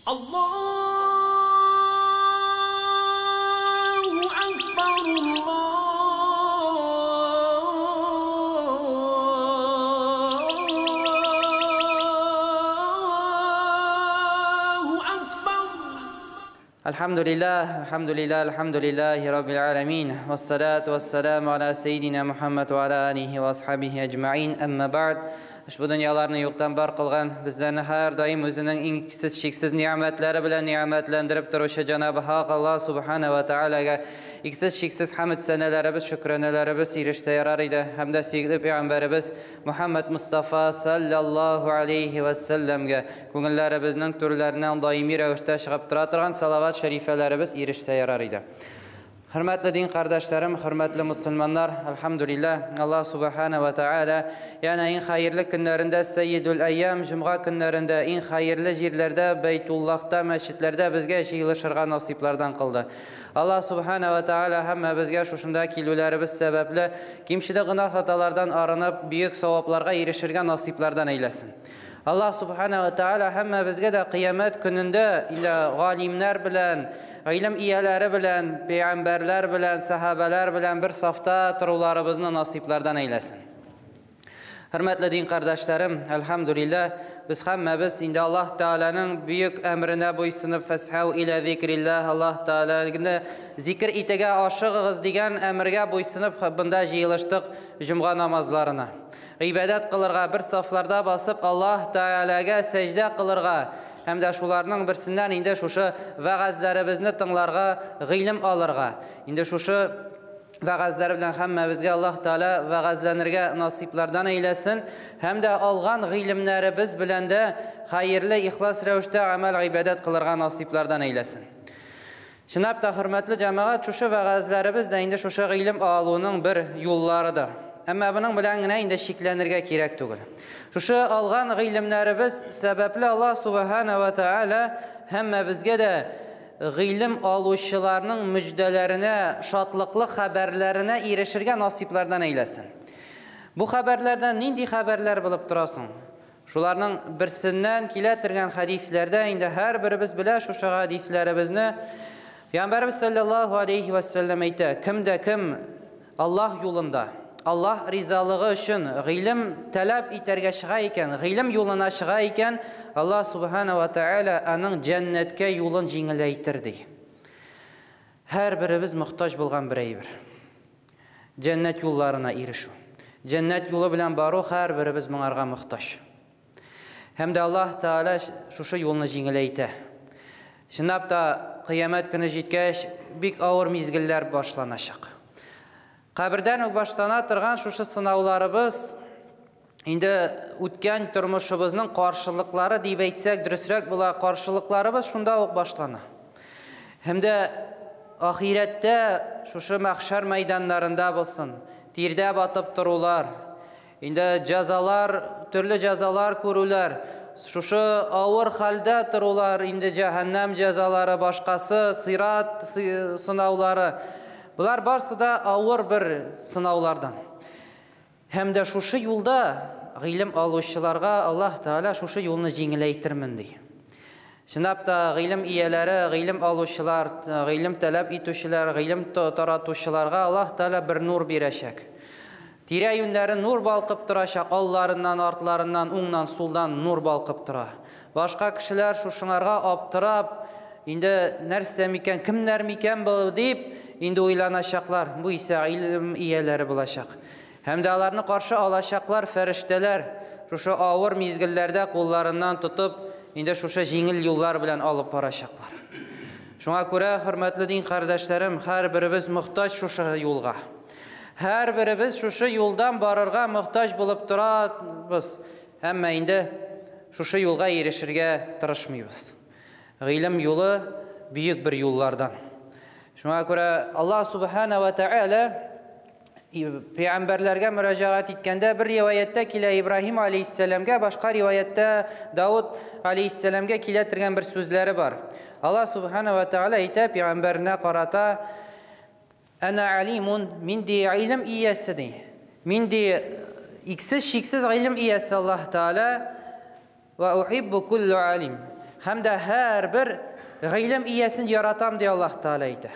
Allahu Akbar, Allahu Akbar. Alhamdulillah, alhamdulillah, alhamdulillahi rabbil alamin. Wassalatu wassalamu ala sayyidina Muhammad wa ala alihi wa ashabihi ecmaîn. Amma ba'd. Ushbu dunyolarni yo'qdan bor qilgan, bizlarni har doim o'zining eng cheksiz ne'matlari bilan ne'matlantirib turuvchi Janobi Haq Alloh subhanahu va taologa eksiz cheksiz hamd sanalarimiz, shukronalarimiz erishsa yarar edi. Hamda suyukli payg'ambarimiz Muhammad Mustafa sallallohu alayhi va sallamga ko'ngillarimizning turlaridan doimiy ravishda chiqib turadigan salovat sharifalarimiz erishsa yarar edi. Hurmatli din qardaşlarım, hurmatli musulmonlar, alhamdulillah, Alloh subhanahu va taolo yana eng xayrli kunlarında Sayyidul Ayyam juma kunlarında eng xayrli yerlarda Baytullohda, masjidlarda bizga yig'ilishirga nasiblardan qildi. Alloh subhanahu va taolo hamma bizga shu shunda keluvlarimiz sababli kimchilik gunoh xatolardan arinib, buyuk savoblarga erishirga nasiblardan aylasin. Alloh subhanahu va taolo hamma bizga da qiyomat kunida ila g'olimlar bilan, ilm egalari bilan, payg'ambarlar bilan, sahobalar bilan bir safda turuvlarimizni nasiblardan aylasin. Hurmatli din qardaşlarım, alhamdulillah, biz hammamiz endi Alloh taolaning buyuk amrina bo'ysunib, fashav ila zikrillah, Alloh taolani zikr itaga oshig'iz degan amrga bo'ysunib bunda yig'ilishdik juma namozlarini. Ibodat qilirga bir saflarda bosib Alloh taolaga sajda qilirga hamda shularning birsidan endi shushu va'zlarimizni tinglarga, g'ilm olirga. Endi shushu va'zlar bilan hammamizga Alloh taolo va'zlanirga nasiblardan aylasin hamda olgan g'ilmlarimiz bilan de xayrli ixlos ravishda amal ibodat qilirga nasiblardan aylasin. Chinab da hurmatli jamoat, shushu va'zlarimiz da endi shushu g'ilm oluvning bir yo'llaridir. Әмма буның белән генә инде шикләнергә кирәк түгел. Шушы алган гыйлемнәребез сәбәпле Аллаһ субхана ва тааля һәммәбезгә дә гыйлем алучыларның мөҗдәләренә, шатлыклы хәбәрләренә ирешергә насиплардан әйләсен. Бу хәбәрләрдән нинди хәбәрләр булып торасың? Шуларның берсеннән килә торган хәдисләрдә инде һәрберебез белә шушы хәдисләребезне. Пәйгамбәребез саллаллаһу алейхи ва саллям әйтә: кемдә кем Аллаһ юлында, Аллаһ ризалыгы өчен гыйлем таләп итәргә чыга икән, гыйлем юлына чыга икән, Аллаһ субхана ва тааля аның җәннәткә юлын җиңеләйтер ди. Һәр беребез мохтаҗ булган бер әйбер. Җәннәт юлларына ирешү. Җәннәт юлы белән бару һәр беребез моңарга мохтаҗ. Һәм дә Аллаһ Тааля шушы юлны җиңеләйтә. Чынлап та кыямәт көне җиткәч, бик авыр мизгелләр башланачак. Кабердән үк башлана торган шушы сынауларыбыз инде үткән тормышыбызның каршылыклары дип әйтсәк, дөресрәк була, каршылыкларыбыз шунда ук башлана. Һәм дә ахирәттә шушы мәхшәр мәйданнарында булсын, тирдә батып торулар, инде җәзалар, төрле җәзалар күрүләр, шушы авыр хәлдә торулар, инде җәһәннәм җәзалары, башкасы, сират сынаулары. Булар барсы да авыр бер сынаулардан. Һәм дә шушы юлда гыйлем алучыларга Аллаһ Тааля шушы юлны җиңеләйтермен ди. Чынлап та гыйлем ияләре, гыйлем алучылар, гыйлем таләп итүчеләр, гыйлем таратучыларга Аллаһ Тааля бер нур бирәчәк. Тирә-юньнәре нур балкып торачак, алларыннан, артларыннан, уңнан, сулдан нур балкып тора. Башка кешеләр шушыңарга аптырап, инде нәрсә микән, кемнәр микән бу дип инде уйланачаклар. Бу исә гыйлем ияләре булачак. Һәм дә аларны каршы алачаклар фәрештәләр. Шушы авыр мизгелләрдә кулларыннан тотып, инде шушы җиңел юллар белән алып барачаклар. Шуңа күрә, хөрмәтле дин кардәшләрем, һәр беребез мохтаҗ шушы юлга. Һәр беребез шушы юлдан барырга мохтаҗ булып торабыз. Әмма инде шушы юлга ирешергә тырышмыйбыз. Гыйлем юлы бөек бер юллардан. Шуңа күрә Аллаһ субхана ва тааля пәйгамбәрләргә мөрәҗәгать иткәндә бер риваятта килә Ибраһим алейһиссәламгә, башка риваятта Давуд алейһиссәламгә килә торган бер сүзләре бар. Аллаһ субхана ва тааля әйтә пәйгамбәренә карата: Ана алимун, мин ди гыйлем иясе ди. Мин ди иксез чиксез гыйлем иясе Аллаһ Тааля ва ухиббу куллу алим. Һәм дә һәрбер гыйлем иясен яратам ди Аллаһ Тәгалә әйтә.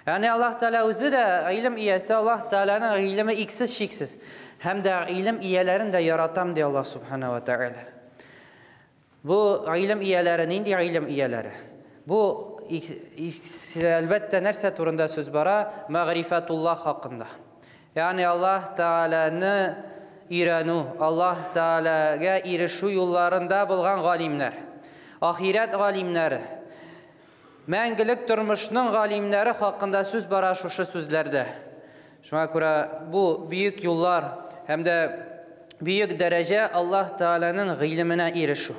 Ягъни Аллаһ Тәгалә үзе дә гыйлем иясе, Аллаһ Тәгаләнең гыйлеме иксез-чиксез. Һәм дә гыйлем ияләрен дә яратам ди Аллаһ Субхана ва Тәгалә. Бу гыйлем ияләре нинди гыйлем ияләре? Бу әлбәттә нәрсә турында сүз бара? Мәгърифәтуллаһ хакында. Ягъни Аллаһ Тәгаләне өйрәнү, Аллаһ Тәгаләгә ирешү юлларында булган галимнәр, ахирәт галимнәре, мәңгелек тормышның галимнәре хакында сүз бара шушы сүзләрдә. Шуңа күрә бу бөек юллар һәм дә бөек дәрәҗә Аллаһ Тәгаләнең гыйлеменә ирешү.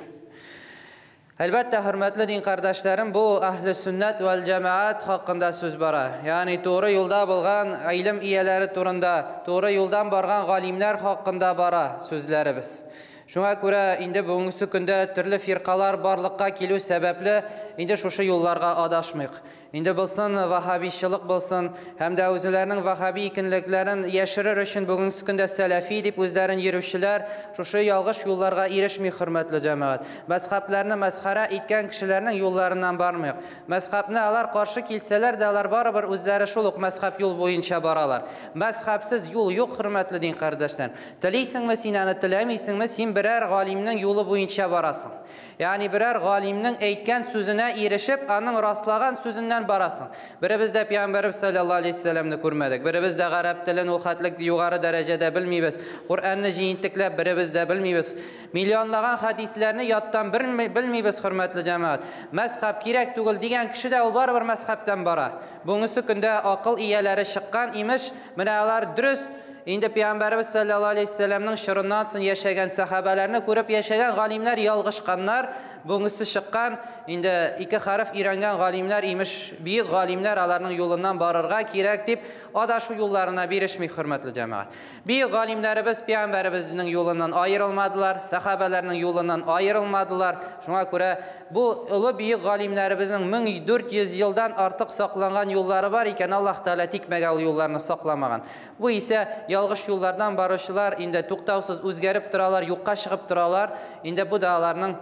Әлбәттә, хөрмәтле дин кардәшләрем, бу әһле сөннәт вәл җәмәгать хакында сүз бара. Ягъни туры юлда булган гыйлем ияләре турында, туры юлдан барган галимнәр хакында бара сүзләребез. Шуңа күрә инде бүгенге көндә төрле фиркалар барлыкка килү сәбәпле, инде шушы юлларга адашмыйк. Инде булсын ваһһабичылык булсын, һәм дә үзләренең ваһһаби икәнлекләрен яшерер өчен бүгенге көндә сәләфи дип үзләрен йөрүчеләр шушы ялгыш юлларга ирешми, хөрмәтле җәмәгать. Мәзһәбләрне мәсхәрә иткән кешеләрнең юлларыннан бармыйк. Мәзһәбне алар каршы килсәләр дә, алар барыбер үзләре шул ук мәзһәб юл буенча баралар. Мәзһәбсез юл юк, хөрмәтле дин кардәшләр. Телисеңме син аны, теләмисеңме, син берәр галимнең юлы буенча барасың. Ягъни берәр галимнең әйткән сүзенә ирешеп, аның раслаган сүзеннән барасың. Беребез дә Пәйгамбәребез саллаллаһу алейһи вәсәлләмне күрмәдек. Беребез дә гарәп телен ул хәтлек югары дәрәҗәдә белмибез. Коръәнне җыентыклап беребез дә белмибез. Миллионлаган хәдисләрне яттан белмибез, хөрмәтле җәмәгать. Мәзһәб кирәк түгел дигән кеше дә ул барыбер мәзһәбтән бара. Бүгенге көндә акыл ияләре чыккан имеш, менә алар дөрес. Инде Пәйгамбәребез саллаллаһу алейһи вәсәлләмнең чорыннан соң яшәгән сәхабәләрне күреп яшәгән галимнәр ялгышканнар, бүгенгесе чыккан, инде ике хәреф өйрәнгән галимнәр имеш, бөек галимнәр аларның юлыннан барырга кирәк дип, адашу юлларына бирешми, хөрмәтле җәмәгать. Бөек галимнәребез Пәйгамбәребезнең юлыннан аерылмадылар, сәхабәләрнең юлыннан аерылмадылар. Шуңа күрә бу олы бөек галимнәребезнең 1400 елдан артык сакланган юллары бар икән, Аллаһ Тәгалә тикмәгә ул юлларны сакламаган. Бу исә ялгыш юллардан баручылар инде туктаусыз үзгәреп торалар, юкка чыгып торалар. Инде бу да аларның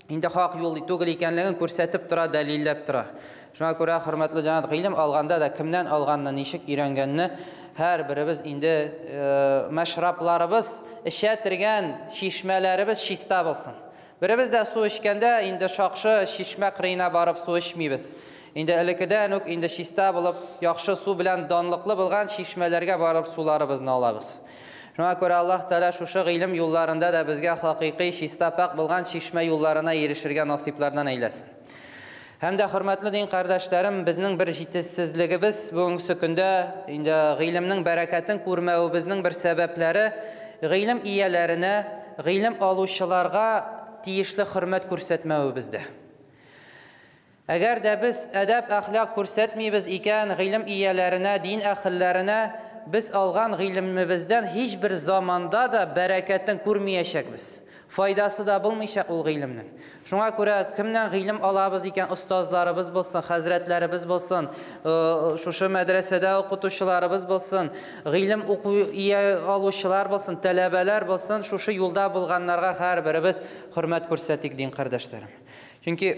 инде хак юл түгел икәнлеген күрсәтеп тора, дәлилләп тора. Шуңа күрә, хөрмәтле җәмәгать, гыйлем алганда да кемнән алганны, ничек өйрәнгәнне һәр беребез инде мәшрапларыбыз, эчә тергән чишмәләребез чиста булсын. Беребез дә су эчкәндә инде шакшы чишмә кырыена барып су эчмибез. Инде элеккедән үк инде чиста булып, яхшы су белән данлыклы булган чишмәләргә барып суларыбызны алабыз. Шуңа күрә Аллаһ Тәгалә шушы гыйлем юлларында да безгә хакыйкый чиста пак булган чишмә юлларына ирешергә насыйплардан әйләсен. Һәм дә хөрмәтле дин кардәшләрем, безнең бер җитешсезлегебез бүгенге көндә инде гыйлемнең бәрәкәтен күрмәвебезнең бер сәбәпләре гыйлем ияләренә, гыйлем алучыларга тиешле хөрмәт күрсәтмәвебездә. Әгәр дә без әдәп әхлак күрсәтмибез икән, гыйлем ияләренә, дин әһелләренә без алган гыйлемебездән һичбер заманда да бәрәкәтен күрмәячәкбез. Файдасы да булмыйчак ул гыйлемнең. Шуңа күрә кемнән гыйлем алабыз икән, остазларыбыз булсын, хәзрәтләребез булсын, шушы мәдрәсәдә укытучыларыбыз булсын, гыйлем уку алучылар булсын, таләбәләр булсын, шушы юлда булганнарга һәрберебез хөрмәт күрсәтик, дин кардәшләрем. Чөнки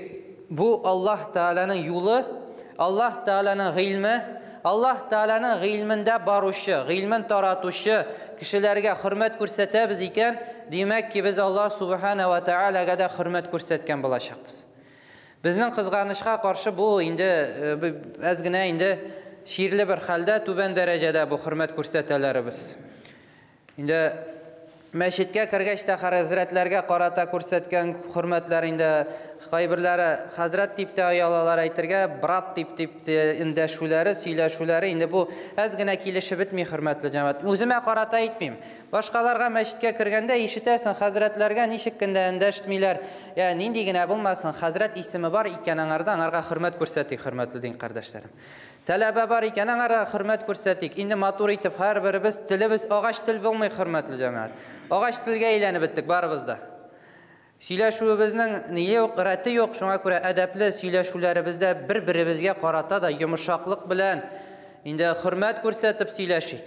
бу Аллаһ Тәгаләнең юлы, Аллаһ Тәгаләнең гыйльме, Аллаһ Тәгаләнең гыйльмендә баручы, гыйльмен таратучы кешеләргә хөрмәт күрсәтәбез икән, димәк ки без Аллаһ Субхана ва Тәгаләгә дә хөрмәт күрсәткән булачакбыз. Безнең кызганычка каршы бу инде әз генә инде чирле бер хәлдә, түбән дәрәҗәдә бу хөрмәт күрсәтәләребез. Инде мәчеткә кергәч тә хәзрәтләргә карата күрсәткән хөрмәтләр инде кайберләре хәзрәт дип тә оялалар әйтергә, брат дип дип эндәшүләре, сөйләшүләре инде бу әз генә килешеп бетми, хөрмәтле җәмәгать. Үземә карата әйтмим. Башкаларга мәчеткә кергәндә ишетәсең, хәзрәтләргә ничек кенә эндәшмиләр. Я нинди генә булмасын, хәзрәт исеме бар икән аңарда, аңарга хөрмәт күрсәтик, хөрмәтле дин кардәшләрем. Таләбә бар икән, аңарга хөрмәт күрсәтик. Инде матур итеп һәрберебез телебез агач тел булмый, хөрмәтле җәмәгать. Агач телгә әйләнеп беттек барыбыз да. Сөйләшүебезнең ние юк, рәте юк, шуңа күрә әдәпле сөйләшүләребездә бер-беребезгә карата да йомшаклык белән инде хөрмәт күрсәтеп сөйләшик.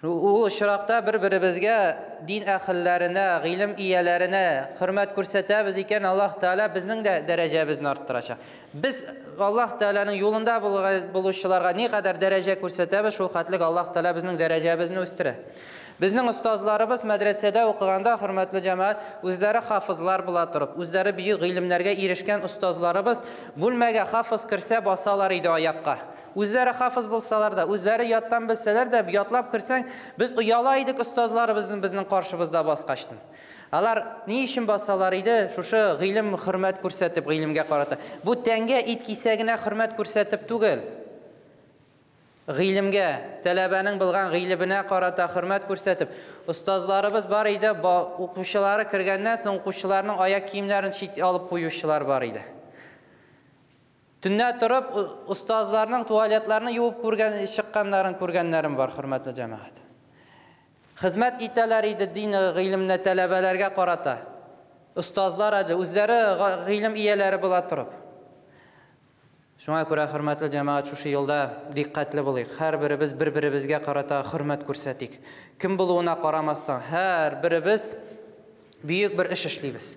Ул очракта бер-беребезгә, дин әһелләренә, гыйлем ияләренә хөрмәт күрсәтәбез икән, Аллаһ Тәгалә безнең дә дәрәҗәбезне арттырачак. Без Аллаһ Тәгаләнең юлында булучыларга никадәр дәрәҗә күрсәтәбез, шул хәтлек Аллаһ Тәгалә безнең дәрәҗәбезне үстерә. Безнең остазларыбыз мәдрәсәдә укыганда, хөрмәтле җәмәгать, үзләре хафизлар була торып, үзләре бөек гыйлемнәргә ирешкән остазларыбыз бүлмәгә хафиз керсә басалар иде аякка. Үзләре хафиз булсалар да, үзләре яттан белсәләр дә, ятлап керсәң, без ояла идек остазларыбызның безнең каршыбызда баскачтын. Алар ни өчен басалар иде? Шушы гыйлем хөрмәт күрсәтеп, гыйлемгә карата. Бу тәнгә ит кисәгенә хөрмәт күрсәтеп түгел. Гыйлемгә, таләбәнең булган гыйлеменә карата хөрмәт күрсәтеп. Остазларыбыз бар иде, укучылары кергәннән соң укучыларның аяк киемнәрен чит алып куючылар бар иде. Төннә торып, остазларның туалетларны юып күргән, чыкканнарын күргәннәрем бар, хөрмәтле җәмәгать. Хезмәт итәләр иде дин гыйлемне таләбәләргә карата. Остазлар иде, үзләре гыйлем ияләре була торып. Шуңа күрә, хөрмәтле җәмәгать, шушы елда диккәтле булыйк. Һәрберебез бер-беребезгә карата хөрмәт күрсәтик. Кем булуына карамастан, һәрберебез бөек бер эш эшлибез.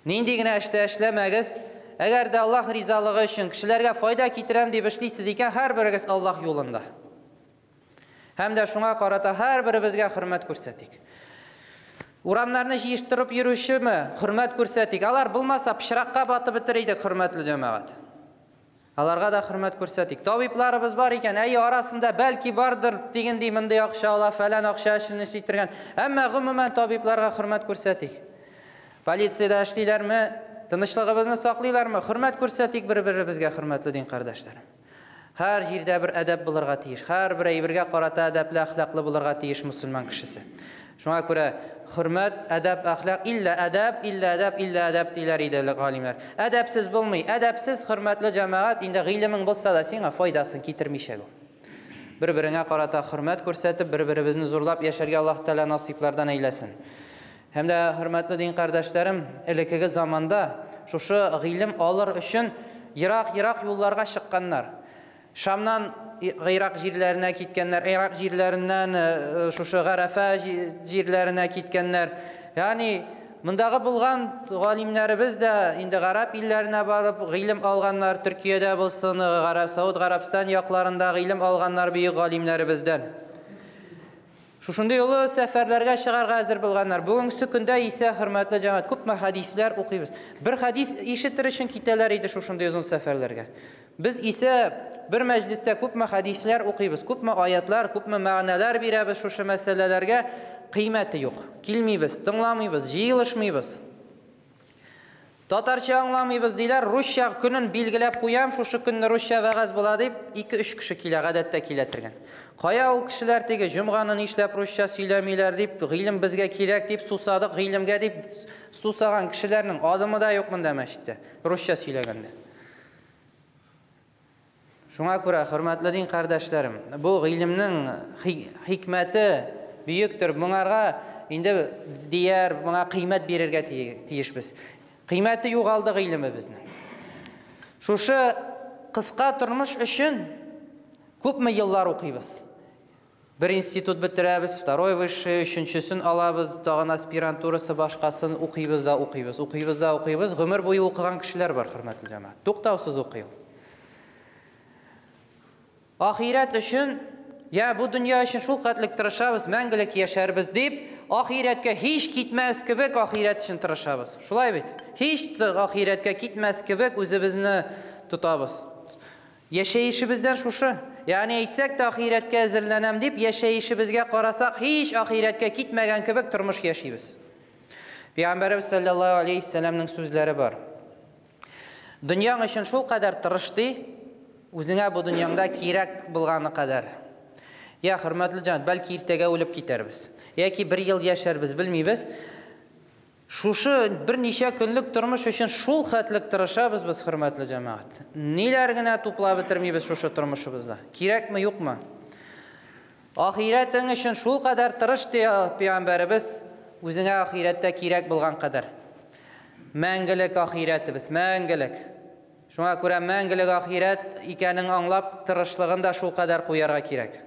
Нинди генә эштә эшләмәгез, әгәр дә Аллаһ ризалыгы өчен кешеләргә файда китерәм дип эшлисез икән, һәрберегез Аллаһ юлында. Һәм дә шуңа карата һәрберебезгә хөрмәт күрсәтик. Урамнарны җыештырып йөрүчеме, хөрмәт күрсәтик. Алар булмаса, пычракка батып бетер идек, хөрмәтле җәмәгать. Аларга да хөрмәт күрсәтик. Табибларыбыз бар икән, әй арасында бәлки бардыр дигәндәй мондый акча ала, фәлән акча өчен эш иттергән. Әмма гомумән табибларга хөрмәт күрсәтик. Полициядә эшлиләрме, тынычлыгыбызны саклыйлармы? Хөрмәт күрсәтик бер-беребезгә, хөрмәтле дин кардәшләрем. Һәр җирдә бер әдәп булырга тиеш. Һәрбер әйбергә карата әдәпле, әхлаклы булырга тиеш мөселман кешесе. Шуңа күрә хөрмәт, әдәп, әхлак, иллә әдәп, иллә әдәп, иллә әдәп диләр иде галимнәр. Әдәпсез булмый. Әдәпсез, хөрмәтле җәмәгать, инде гыйлемең булса да сиңа файдасын китермичәк ул. Бер-береңә карата хөрмәт күрсәтеп, бер-беребезне зурлап яшәргә Аллаһ Тәгалә насыйплардан әйләсен. Һәм дә, хөрмәтле дин кардәшләрем, элеккеге заманда шушы гыйлем алыр өчен ерак-ерак юлларга чыкканнар. Шамнан Ирак җирләренә киткәннәр, Ирак җирләреннән шушы Гарәфә җирләренә киткәннәр. Ягъни мондагы булган галимнәребез дә инде гарәп илләренә барып гыйлем алганнар, Төркиядә булсын, Сауд Гарәбстан якларында гыйлем алганнар бөек галимнәребездән. Шушындый олы сәфәрләргә чыгарга әзер булганнар. Бүгенге көндә исә, хөрмәтле җәмәгать, күпме хәдисләр укыйбыз. Бер хәдис ишетер өчен китәләр иде шушындый озын сәфәрләргә. Без исә бер мәҗлистә күпме хәдисләр укыйбыз, күпме аятлар, күпме мәгънәләр бирәбез шушы мәсьәләләргә, кыйммәте юк. Килмибез, тыңламыйбыз, җыелышмыйбыз. Татарча аңламыйбыз диләр, русча көнен билгеләп куям, шушы көнне русча вәгазь була дип, 2-3 кеше килә, гадәттә килә торган. Кая ул кешеләр теге җомганы нишләп русча сөйләмиләр дип, гыйлем безгә кирәк дип сусадык, гыйлемгә дип сусаган кешеләрнең адымы да юк монда мәчеттә, русча сөйләгәндә. Шуңа күрә, хөрмәтле дин кардәшләрем, бу гыйлемнең хикмәте бөектер. Моңарга инде дияр, моңа кыйммәт бирергә тиешбез. Кыйммәте югалды гыйлемебезнең. Шушы кыска тормыш өчен күпме еллар укыйбыз. Бер институт бетерәбез, второй высший, өченчесен алабыз, тагын аспирантурасы башкасын укыйбыз да укыйбыз, укыйбыз да укыйбыз. Гомер буе укыган кешеләр бар, хөрмәтле җәмәгать. Туктаусыз укый ул. Ахирәт өчен, я бу дөнья өчен шул хәтлек тырышабыз, мәңгелек яшәрбез дип, ахирәткә һич китмәс кебек ахирәт өчен тырышабыз. Шулай бит? Һич ахирәткә китмәс кебек үзебезне тотабыз. Яшәешебездән шушы. Ягъни әйтсәк тә ахирәткә әзерләнәм дип, яшәешебезгә карасак, һич ахирәткә китмәгән кебек тормыш яшибез. Пәйгамбәребез саллаллаһу алейһи вәсәлләмнең сүзләре бар. Дөньяң өчен шул кадәр тырыш ди, үзеңә бу дөньяңда кирәк булганы кадәр. Я, хөрмәтле җәмәгать, бәлки иртәгә үлеп китәрбез, яки бер ел яшәрбез, белмибез. Шушы берничә көнлек тормыш өчен шул хәтлек тырышабыз без, хөрмәтле җәмәгать. Ниләр генә туплап бетермибез шушы тормышыбызда. Кирәкме, юкмы? Ахирәтең өчен шул кадәр тырыш ди пәйгамбәребез, үзеңә ахирәттә кирәк булган кадәр. Мәңгелек ахирәтебез, мәңгелек. Шуңа күрә мәңгелек ахирәт икәнен аңлап, тырышлыгын да шул кадәр куярга кирәк.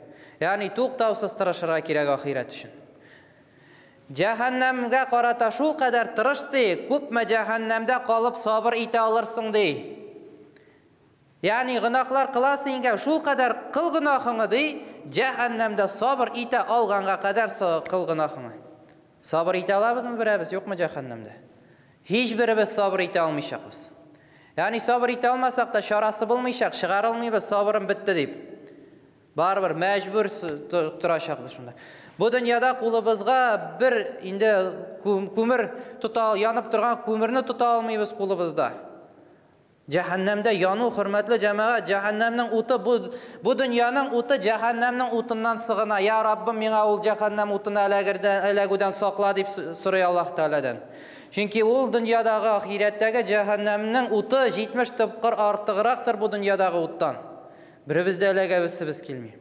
Ягъни туктаусыз тырышырга кирәк ахирәт өчен. Җәһәннәмгә карата шул кадәр тырыш ди, күпме җәһәннәмдә калып сабыр итә алырсың ди. Ягъни гөнаһлар кыласың икән, шул кадәр кыл гөнаһыңны ди, җәһәннәмдә сабыр итә алганга кадәр кыл гөнаһыңны. Сабыр итә алабызмы берәбез, юкмы җәһәннәмдә? Һич беребез сабыр итә алмыйчакбыз. Ягъни сабыр итә алмасак та чарасы булмыйчак, чыгарылмыйбыз, сабырым бетте дип. Барыбер мәҗбүр торачакбыз шунда. Бу дөньяда кулыбызга бер инде күмер тота, янып торган күмерне тота алмыйбыз кулыбызда. Җәһәннәмдә яну, хөрмәтле җәмәгать, җәһәннәмнең уты бу дөньяның уты җәһәннәмнең утыннан сыгына. Я Раббым, миңа ул җәһәннәм утына эләгүдән сакла дип сорый Аллаһ Тәгаләдән. Чөнки ул дөньядагы, ахирәттәге җәһәннәмнең уты 70 тапкыр артыграктыр бу дөньядагы уттан. Беребез дә эләгәбез килми.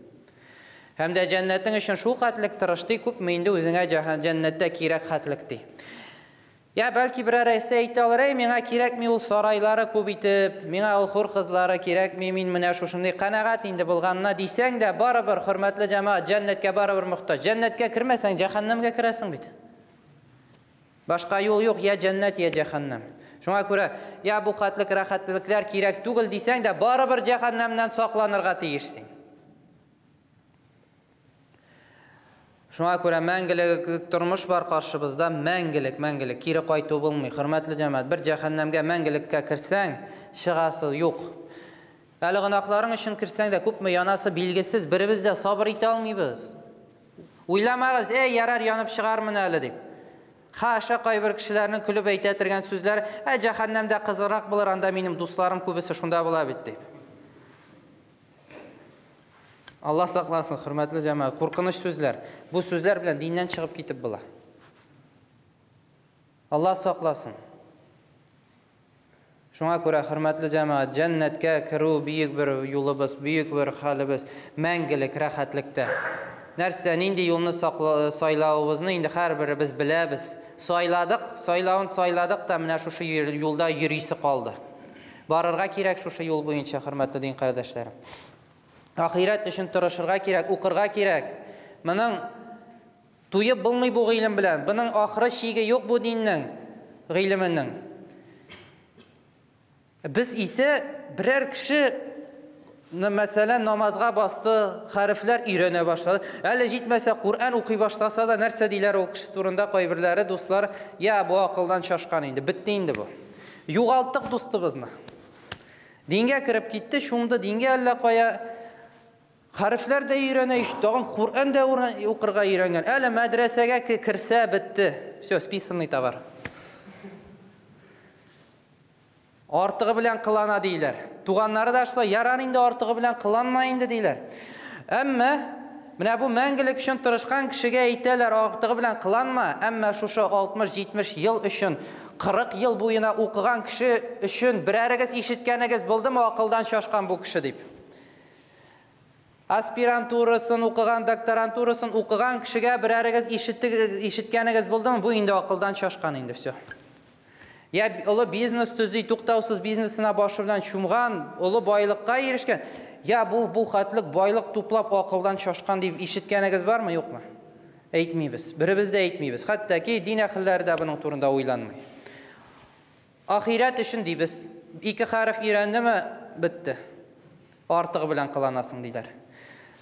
Һәм дә җәннәтең өчен шул хәтлек тырыш ди, күпме инде үзеңә җәннәттә кирәк хәтлек ди. Я бәлки берәр әйсә әйтә алыр, әй, миңа кирәкми ул сарайлары күп итеп, миңа ул хур кызлары кирәкми, мин менә шушындый канәгать инде булганына дисәң дә, барыбер, хөрмәтле җәмәгать, җәннәткә барыбер мохтаҗ. Җәннәткә кермәсәң, җәһәннәмгә керәсең бит. Башка юл юк, я җәннәт, я җәһәннәм. Шуңа күрә, я бу хәтлек рәхәтлекләр кирәк түгел дисәң дә, барыбер җәһәннәмнән сакланырга тиешсең. Шуңа күрә мәңгелек тормыш бар каршыбызда, мәңгелек, мәңгелек, кире кайту булмый. Хөрмәтле җәмәгать, бер җәһәннәмгә мәңгелеккә керсәң, чыгасы юк. Әле гөнаһларың өчен керсәң дә күпме янасы билгесез, беребез дә сабыр итә алмыйбыз. Уйламагыз, әй, ярар, янып чыгармын әле дип. Хаша, кайбер кешеләрнең көлеп әйтә торган сүзләре, ә җәһәннәмдә кызыграк булыр, анда минем дусларым күбесе шунда була бит дип. Алла сакласын, хөрмәтле җәмәгать, куркыныч сүзләр. Бу сүзләр белән диннән чыгып китеп була. Алла сакласын. Шуңа күрә, хөрмәтле җәмәгать, җәннәткә керү бөек бер юлыбыз, бөек бер хәлебез, мәңгелек рәхәтлектә. Нәрсә, нинди юлны сайлавыбызны инде һәрберебез беләбез. Сайладык, сайлавын сайладык та менә шушы юлда йөрисе калды. Барырга кирәк шушы юл буенча, хөрмәтле дин кардәшләрем. Ахирәт өчен тырышырга кирәк, укырга кирәк. Моның туеп булмый бу гыйлем белән. Буның ахыры чиге юк бу диннең, гыйлеменең. Без исә берәр кеше, мәсәлән, намазга басты, хәрефләр өйрәнә башлады. Әле җитмәсә Коръән укый башласа да, нәрсә диләр ул кеше турында кайберләре, дуслар, я бу акылдан шашкан инде, бетте инде бу. Югалттык дустыбызны. Дингә кереп китте, шунда дингә әллә кая хәрефләр дә өйрәнә, тагын Коръән дә укырга өйрәнгән. Әле мәдрәсәгә керсә бетте. Все, списанный товар. Артыгы белән кылана диләр. Туганнары да шулай, ярар инде артыгы белән кыланма инде диләр. Әмма менә бу мәңгелек өчен тырышкан кешегә әйтәләр, артыгы белән кыланма, әмма шушы 60-70 ел өчен 40 ел буена укыган кеше өчен берәрегез ишеткәнегез булдымы акылдан шашкан бу кеше дип? Аспирантурасын укыган, докторантурасын укыган кешегә берәрегез ишеткәнегез булдымы? Бу инде акылдан шашкан инде, все. Я олы бизнес төзи, туктаусыз бизнесына башы белән чумган, олы байлыкка ирешкән. Я бу хәтлек байлык туплап акылдан шашкан дип ишеткәнегез бармы, юкмы? Әйтмибез. Беребез дә әйтмибез. Хәтта ки дин әһелләре дә буның турында уйланмый. Ахирәт өчен дибез. Ике хәреф өйрәндеме, бетте. Артыгы белән кыланасың диләр.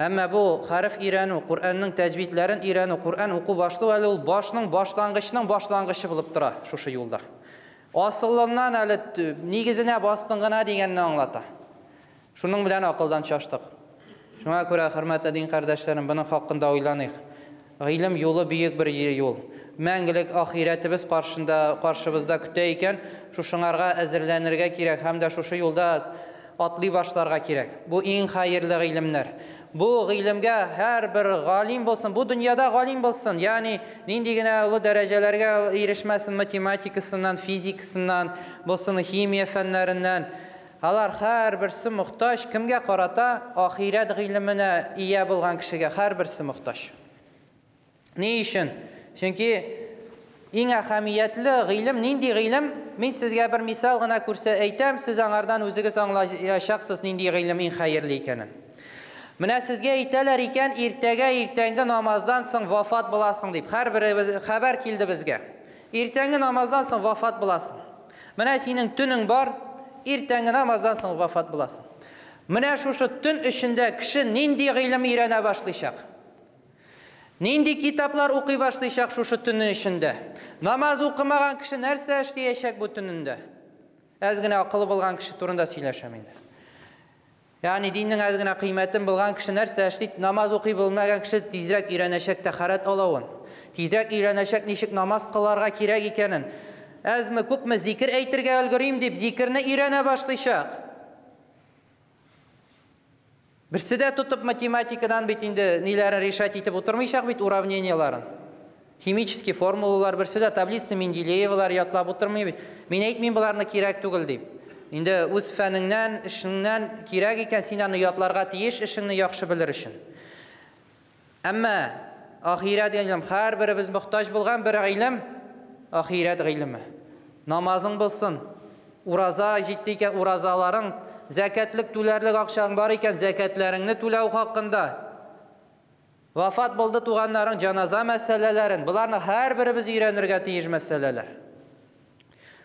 Әмма бу хәреф өйрәнү, Коръәннең тәҗвидләрен өйрәнү, Коръән уку башлау әле ул башның башлангычның башлангычы булып тора шушы юлда. Асылыннан әле нигезенә бастың гына дигәнне аңлата. Шуның белән акылдан шаштык. Шуңа күрә, хөрмәтле дин кардәшләрем, буның хакында уйланыйк. Гыйлем юлы бөек бер юл. Мәңгелек ахирәтебез каршыбызда көтә икән, шушыңарга әзерләнергә кирәк һәм дә шушы юлда атлый башларга кирәк. Бу иң хәерле гыйлемнәр. Бу гыйлемгә һәрбер галим булсын, бу дөньяда галим булсын, ягъни нинди генә олы дәрәҗәләргә ирешмәсен, математикасыннан, физикасыннан, булсын химия фәннәреннән, алар һәрберсе мохтаҗ. Кемгә карата? Ахирәт гыйлеменә ия булган кешегә һәрберсе мохтаҗ. Ни өчен? Чөнки иң әһәмиятле гыйлем нинди гыйлем? Мин сезгә бер мисал гына күрсә әйтәм, сез аңардан үзегез аңлаячаксыз нинди гыйлем иң хәерле икәнен. Менә сезгә әйтәләр икән, иртәгә иртәнге намаздан соң вафат буласың дип. Һәрберебез хәбәр килде безгә. Иртәнге намаздан соң вафат буласың. Менә синең төнең бар, иртәнге намаздан соң вафат буласың. Менә шушы төн эчендә кеше нинди гыйлем өйрәнә башлыйчак? Нинди китаплар укый башлыйчак шушы төннең эчендә? Намаз укымаган кеше нәрсә эшләячәк бу төнендә? Әз генә акылы булган кеше турында сөйләшәм инде. Ягъни диннең әз генә кыйммәтен булган кеше нәрсә эшли? Намаз укый белмәгән кеше тизрәк өйрәнәчәк тәһарәт алуын, тизрәк өйрәнәчәк ничек намаз кыларга кирәк икәнен. Әзме күпме зикер әйтергә өлгерим дип зикерне өйрәнә башлыйчак. Берсе дә тотып математикадан бит инде ниләрен решать итеп утырмыйчак бит уравнениеларын. Химический формулалар берсе дә таблица Менделеевалар ятлап утырмый бит. Мин әйтмим боларны кирәк түгел дип. Инде үз фәнеңнән, эшеңнән кирәк икән, син аны ятларга тиеш, эшеңне яхшы белер өчен. Әмма ахирәт гыйлем, һәрберебез мохтаҗ булган бер гыйлем, ахирәт гыйлеме. Намазың булсын, ураза җитте икән, уразаларың, зәкәтлек түләрлек акчаң бар икән, зәкәтләреңне түләү хакында. Вафат булды туганнарың, җаназа мәсьәләләрен, боларны һәрберебез өйрәнергә тиеш мәсьәләләр.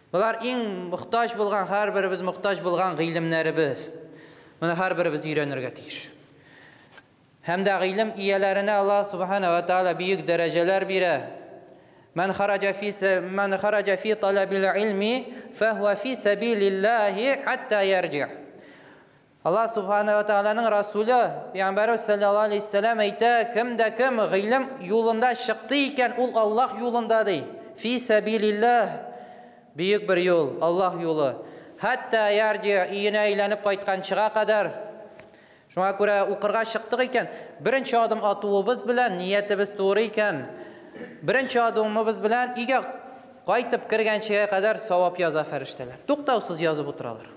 Болар иң мохтаҗ булган, һәрберебез мохтаҗ булган гыйлемнәребез. Моны һәрберебез өйрәнергә тиеш. Һәм дә гыйлем ияләренә Аллаһ субхана ва тааля бөек дәрәҗәләр бирә. Ман хараҗа фи ман хараҗа фи талабил илми фахуа фи сабилиллахи хатта ярҗи. Аллаһ субхана ва тааляның Расулы, Пәйгамбәребез саллаллаһу алейхи вәсәлләм әйтә, кем дә кем гыйлем юлында чыкты икән, ул Аллаһ юлында ди. Фи сабилиллах бөек бер юл, Аллаһ юлы. Хатта ярҗи өенә әйләнеп кайтканчыга кадәр. Шуңа күрә укырга чыктык икән, беренче адым атуыбыз белән ниятебез туры икән, беренче адымыбыз белән өйгә кайтып кергәнчегә кадәр савап яза фәрештәләр. Туктаусыз язып утыралар.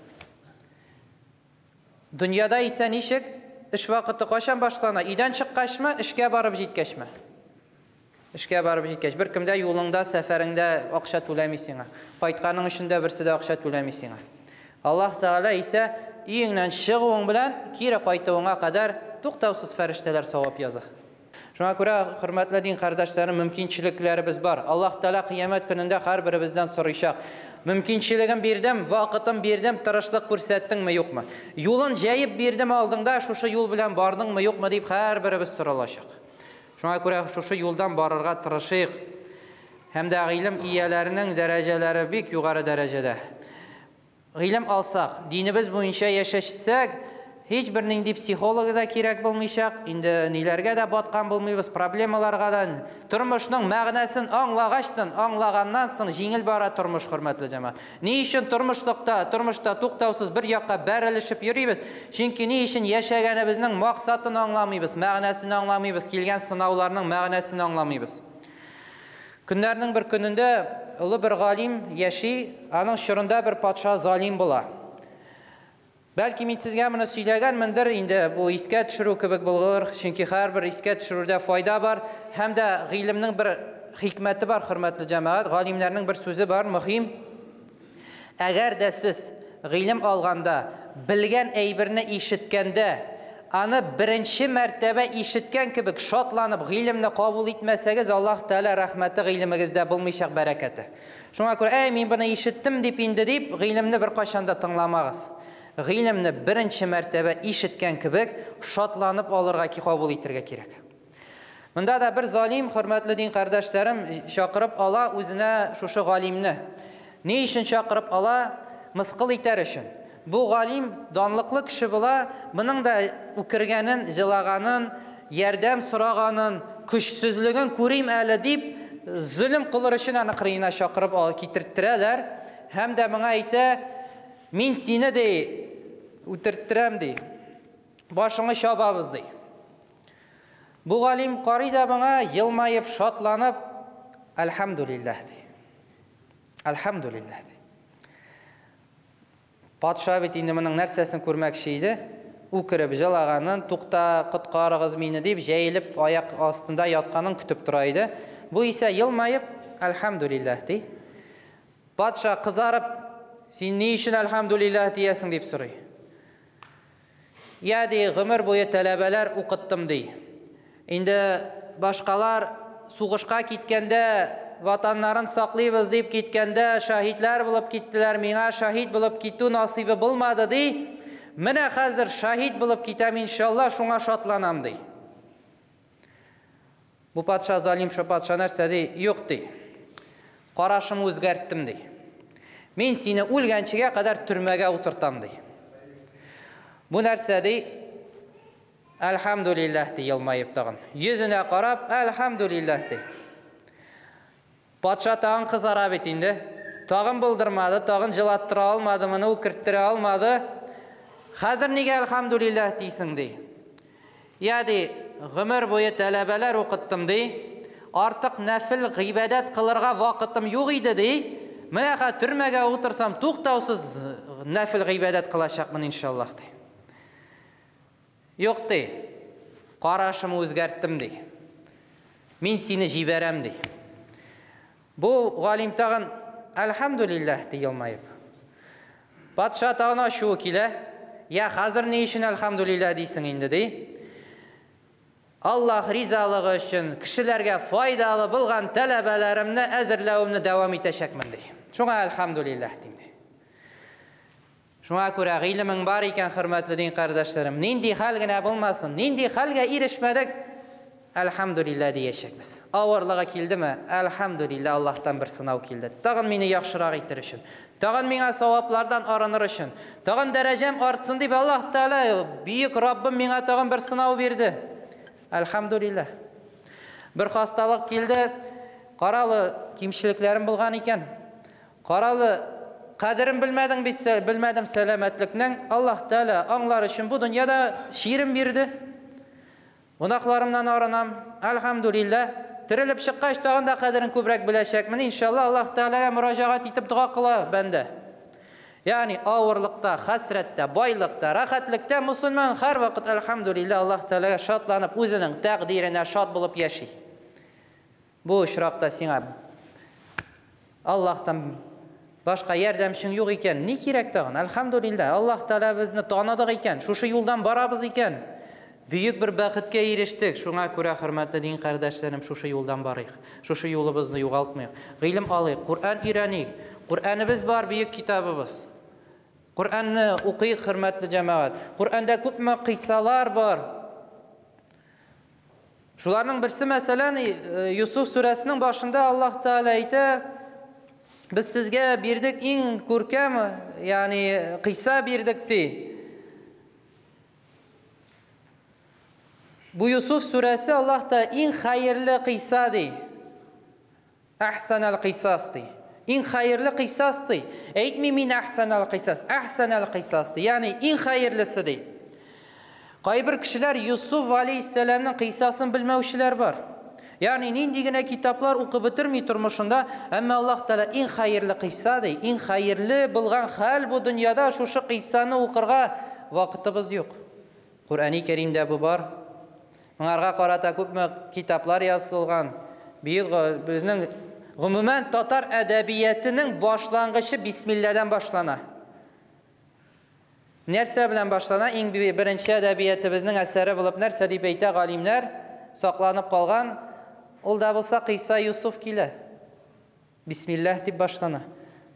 Дөньяда исә ничек? Эш вакыты кайчан башлана? Өйдән чыккачмы, эшкә барып җиткәчме? Эшкә барып җиткәч, бер кемдә юлыңда, сәфәреңдә акча түләми сиңа. Кайтканың өчен дә берсе дә акча түләми сиңа. Аллаһ Тәгалә исә өеңнән чыгуың белән кире кайтуыңа кадәр туктаусыз фәрештәләр савап яза. Шуңа күрә, хөрмәтле дин кардәшләрем, мөмкинчелекләребез бар. Аллаһ Тәгалә кыямәт көнендә һәрберебездән сорыйчак. Мөмкинчелеген бирдем, вакытын бирдем, тырышлык күрсәттеңме, юкмы? Юлын җәеп бирдем алдыңда, шушы юл белән бардыңмы, юкмы дип һәрберебез соралачак. Шуңа күрә шушы юлдан барырга тырышыйк. Һәм дә гыйлем ияләренең дәрәҗәләре бик югары дәрәҗәдә. Гыйлем алсак, динебез буенча яшәшсәк, һич бер нинди психологы да кирәк булмыйчак, инде ниләргә дә баткан булмыйбыз, проблемаларга да. Тормышның мәгънәсен аңлагачтын, аңлаганнан соң җиңел бара тормыш, хөрмәтле җәмәгать. Ни өчен тормышта туктаусыз бер якка бәрелешеп йөрибез? Чөнки ни өчен яшәгәнебезнең максатын аңламыйбыз, мәгънәсен аңламыйбыз, килгән сынауларның мәгънәсен аңламыйбыз. Көннәрнең бер көнендә олы бер галим яши, аның чорында бер патша залим була. Бәлки мин сезгә моны сөйләгәнмендер, инде бу искә төшерү кебек булыр, чөнки һәрбер искә төшерүдә файда бар, һәм дә гыйлемнең бер хикмәте бар, хөрмәтле җәмәгать, галимнәрнең бер сүзе бар, мөһим. Әгәр дә сез гыйлем алганда, белгән әйберне ишеткәндә, аны беренче мәртәбә ишеткән кебек шатланып гыйлемне кабул итмәсәгез, Аллаһ Тәгалә рәхмәте гыйлемегездә булмыйчак бәрәкәте. Шуңа күрә, әй, мин моны ишеттем дип инде дип, гыйлемне беркайчан да тыңламагыз. Гыйлемне беренче мәртәбә ишеткән кебек шатланып алырга, кабул итәргә кирәк. Монда да бер залим, хөрмәтле дин кардәшләрем, чакырып ала үзенә шушы галимне. Ни өчен чакырып ала? Мыскыл итәр өчен. Бу галим данлыклы кеше була, моның да үкергәнен, җылаганын, ярдәм сораганын, көчсезлеген күрим әле дип, зөлем кылыр өчен аны кырыена чакырып алып китерттерәләр. Һәм дә моңа әйтә, мин сине ди үтерттерәм ди. Башыңны чабабыз ди. Бу галим карый да моңа елмаеп, шатланып, әлхәмдүлилләһ ди. Әлхәмдүлилләһ ди. Патша бит инде моның нәрсәсен күрмәкче иде? Үкереп җылаганын, тукта, коткарыгыз мине дип, җәелеп аяк астында ятканын көтеп тора иде. Бу исә елмаеп, әлхәмдүлилләһ ди. Патша кызарып, син ни өчен әлхәмдүлилләһ диясең дип сорый. Я, ди, гомер буе таләбәләр укыттым, ди. Инде башкалар сугышка киткәндә, ватаннарын саклыйбыз дип киткәндә, шаһитләр булып киттеләр, миңа шаһит булып китү насыйбы булмады, ди. Менә хәзер шаһит булып китәм, иншалла, шуңа шатланам, ди. Бу патша, залим патша нәрсә ди? Юк, ди. Карашымны үзгәрттем, ди. Мин сине үлгәнчегә кадәр төрмәгә утыртам, ди. Бу нәрсә ди? Әлхәмдүлилләһ, ди, елмаеп тагын. Йөзенә карап, әлхәмдүлилләһ, ди. Патша тагын кызара бит инде. Тагын булдырмады, тагын җылаттыра алмады, моны үкерттерә алмады. Хәзер нигә әлхәмдүлилләһ дисең, ди. Я, ди, гомер буе таләбәләр укыттым, ди. Артык нәфил гыйбадәт кылырга вакытым юк иде, ди. Менә хәзер төрмәгә утырсам, туктаусыз нәфил гыйбадәт кылачакмын, иншаллаһ, ди. Юк, ди. Карашымны үзгәрттем, ди. Мин сине җибәрәм, ди. Бу галим тагын әлхәмдүлилләһ, ди, елмаеп. Патша тагын ачуы килә. Я, хәзер ни өчен әлхәмдүлилләһ дисең инде, ди. Аллаһ ризалыгы өчен кешеләргә файдалы булган таләбәләремне әзерләвемне дәвам итәчәкмен, ди. Шуңа әлхәмдүлилләһ дим, ди. Шуңа күрә гыйлемең бар икән, хөрмәтле дин кардәшләрем, нинди хәл генә булмасын, нинди хәлгә ирешмәдек, әлхәмдүлилләһ диячәкбез. Авырлыгы килдеме? Әлхәмдүлилләһ, Аллаһтан бер сынау килде. Тагын мине яхшырак итер өчен, тагын миңа саваплардан арыныр өчен, тагын дәрәҗәм артсын дип Аллаһ Тәгалә, бөек Раббым миңа тагын бер сынау бирде. Әлхәмдүлилләһ. Бер хасталык килде, каралы, кимчелекләрем булган икән. Каралы, кадерен белмәдең бит, белмәдем сәламәтлекнең. Аллаһ Тәгалә аңлар өчен бу дөньяда чирем бирде. Гөнаһларымнан арынам. Әлхәмдүлилләһ. Терелеп чыккач, тагын да кадерен күбрәк беләчәкмен. Иншалла, Аллаһ Тәгаләгә мөрәҗәгать итеп дога кыла бәндә. Ягъни авырлыкта, хәсрәттә, байлыкта, рәхәтлектә мусульман һәрвакыт әлхәмдүлилләһ Аллаһ Тәгаләгә шатланып, үзенең тәкъдиренә шат булып яши. Бу очракта сиңа Аллаһтан башка ярдәмчең юк икән, ни кирәк тагын? Әлхәмдүлилләһ, Аллаһ Тәгалә безне таныдык икән, шушы юлдан барабыз икән, бөек бер бәхеткә ирештек. Шуңа күрә, хөрмәтле дин кардәшләрем, шушы юлдан барыйк, шушы юлыбызны югалтмыйк. Гыйлем алыйк, Коръән өйрәник. Коръәнебез бар, бөек китабыбыз. Коръәнне укыйк, хөрмәтле җәмәгать. Коръәндә күпме кыйссалар бар. Шуларның берсе, мәсәлән, Юсуф сүрәсенең башында Аллаһ Тәгалә әйтә, без сезгә бирдек иң күркәм, ягъни кыйса бирдек ди. Бу Юсуф сүрәсе Аллаһ та иң хәерле кыйса ди. Әхсәнәл кыйсас ди. Иң хәерле кыйсас ди. Әйтми мин әхсәнәл кыйсас, әхсәнәл кыйсас ди. Ягъни иң хәерлесе ди. Кайбер кешеләр Юсуф алейһиссәламның кыйсасын белмәүчеләр бар. Ягъни нинди генә китаплар укып бетерми тормышында, әмма Аллаһ Тәгалә иң хәерле кыйса ди, иң хәерле булган хәл бу дөньяда шушы кыйсаны укырга вакытыбыз юк. Коръәни Кәримдә бу бар. Моңарга карата күпме китаплар язылган. Бөек безнең гомумән татар әдәбиятының башлангычы бисмилләдән башлана. Нәрсә белән башлана? Иң беренче әдәбиятыбызның әсәре булып нәрсә дип әйтә галимнәр? Сакланып калган, ул да булса Кыйса Юсуф килә. Бисмилләһ дип башлана.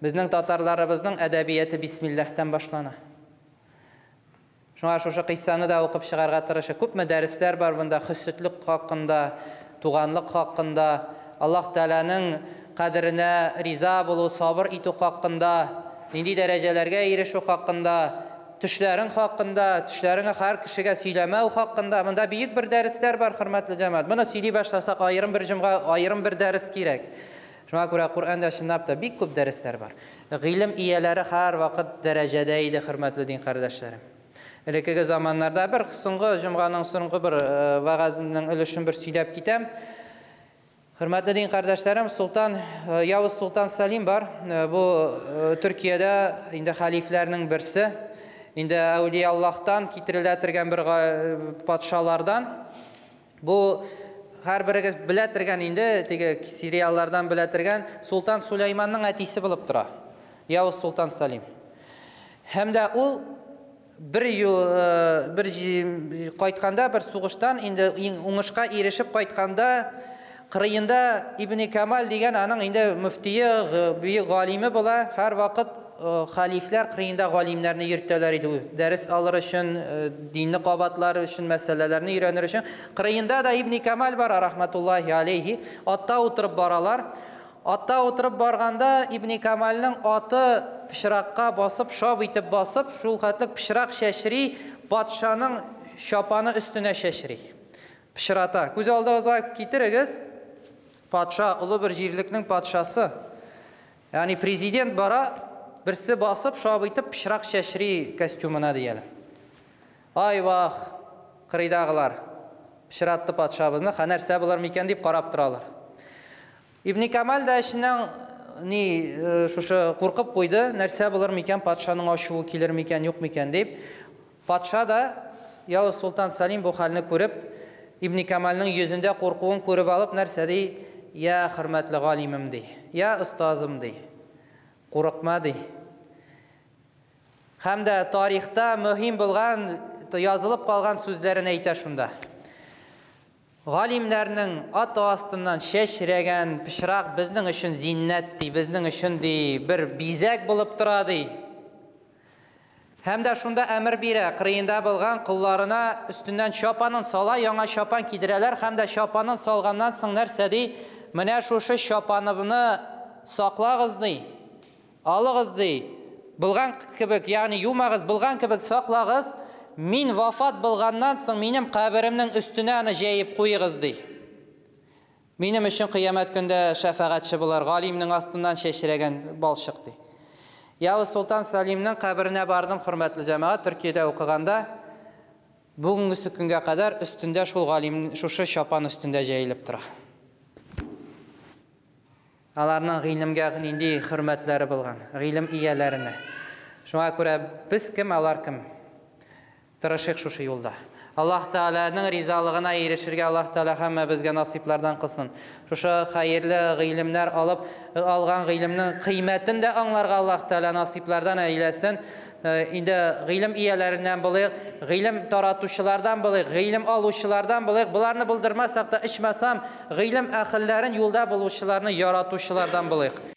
Безнең татарларыбызның әдәбияты бисмилләһтән башлана. Шуңа шушы кыйссаны да укып чыгарга тырышыйк. Күпме дәресләр бар монда хөсетлек хакында, туганлык хакында, Аллаһ Тәгаләнең кадеренә риза булу, сабыр итү хакында, нинди дәрәҗәләргә ирешү хакында, төшләрең хакында, төшләреңне һәр кешегә сөйләмәү хакында. Монда бөек бер дәресләр бар, хөрмәтле җәмәгать. Моны сөйли башласак, аерым бер җомга, аерым бер дәрес кирәк. Шуңа күрә Коръәндә чынлап та бик күп дәресләр бар. Гыйлем ияләре һәрвакыт дәрәҗәдә иде, хөрмәтле дин кардәшләрем. Элеккеге заманнарда бер соңгы җомганың соңгы бер вәгазенең өлешен бер сөйләп китәм. Хөрмәтле дин кардәшләрем, Султан Явыз Султан Салим бар. Бу Төркиядә инде халифләрнең берсе. Инде әүлия Аллаһтан китерелә торган бер патшалардан. Бу һәрберегез белә торган инде, теге сериаллардан белә торган Султан Сулейманның әтисе булып тора. Явыз Султан Салим. Һәм дә ул Бер юл, бер кайтканда, бер сугыштан инде уңышка ирешеп кайтканда, кырыенда Ибн Камал дигән аның инде мөфтие, бөек галиме була. Һәрвакыт халифләр кырыенда галимнәрне йөртәләр иде. Дәрес алыр өчен, динне кабатлар өчен, мәсьәләләрне өйрәнер өчен. Кырыенда да Ибн Камал бар, рахматуллаһи алейхи. Атта утырып баралар. Атта утырып барганда Ибн Камалның аты пычракка басып, шап итеп басып, шул хәтлек пычрак чәчри, патшаның чапаны өстенә чәчри. Пычрата. Күз алдыгызга китерегез. Патша, олы бер җирлекнең патшасы. Ягъни президент бара, берсе басып, шап итеп пычрак чәчри костюмына дияле. Ай вах, кырыйдагылар. Пычратты патшабызны, ха нәрсә булыр микән дип карап торалар. Ибн Камал да эченнән ни шушы куркып куйды, нәрсә булыр микән, патшаның ачуы килер микән, юк микән дип. Патша да Явыз Солтан Салим бу хәлне күреп, Ибн Камалның йөзендә куркуын күреп алып, нәрсә ди? Я хөрмәтле галимем ди, я остазым ди, курыкма ди. Һәм дә тарихта мөһим булган, язылып калган сүзләрен әйтә шунда. Галимнәрнең аты астыннан чәчрәгән пычрак безнең өчен зиннәт ди, безнең өчен ди, бер бизәк булып тора ди. Һәм дә шунда әмер бирә, кырыенда булган колларына өстеннән чапанын сала, яңа чапан кидерәләр, һәм дә чапанын салганнан соң нәрсә ди? Менә шушы чапанымны саклагыз ди, алыгыз ди, булган кебек, ягъни юмагыз, булган кебек саклагыз. Мин вафат булганнан соң минем каберемнең өстенә аны җәеп куегыз ди. Минем өчен кыямәт көндә шәфәгатьче булыр, галимнең астыннан чәчрәгән балчык ди. Явыз Солтан Салимнең каберенә бардым, хөрмәтле җәмәгать, Төркиядә укыганда, бүгенгесе көнгә кадәр өстендә шул галим, шушы чапан өстендә җәелеп тора. Аларның гыйлемгә нинди хөрмәтләре булган, гыйлем ияләренә. Шуңа күрә без кем, алар кем? Тырышыйк шушы юлда. Аллаһ Тәгаләнең ризалыгына ирешергә Аллаһ Тәгалә һәммәбезгә насыйплардан кылсын. Шушы хәерле гыйлемнәр алып, алган гыйлемнең кыйммәтен дә аңларга Аллаһ Тәгалә насыйплардан әйләсен. Инде гыйлем ияләреннән булыйк, гыйлем таратучылардан булыйк, гыйлем алучылардан булыйк. Буларны булдырмасак та, ичмасам, гыйлем әһелләрен юлда булучыларны яратучылардан булыйк.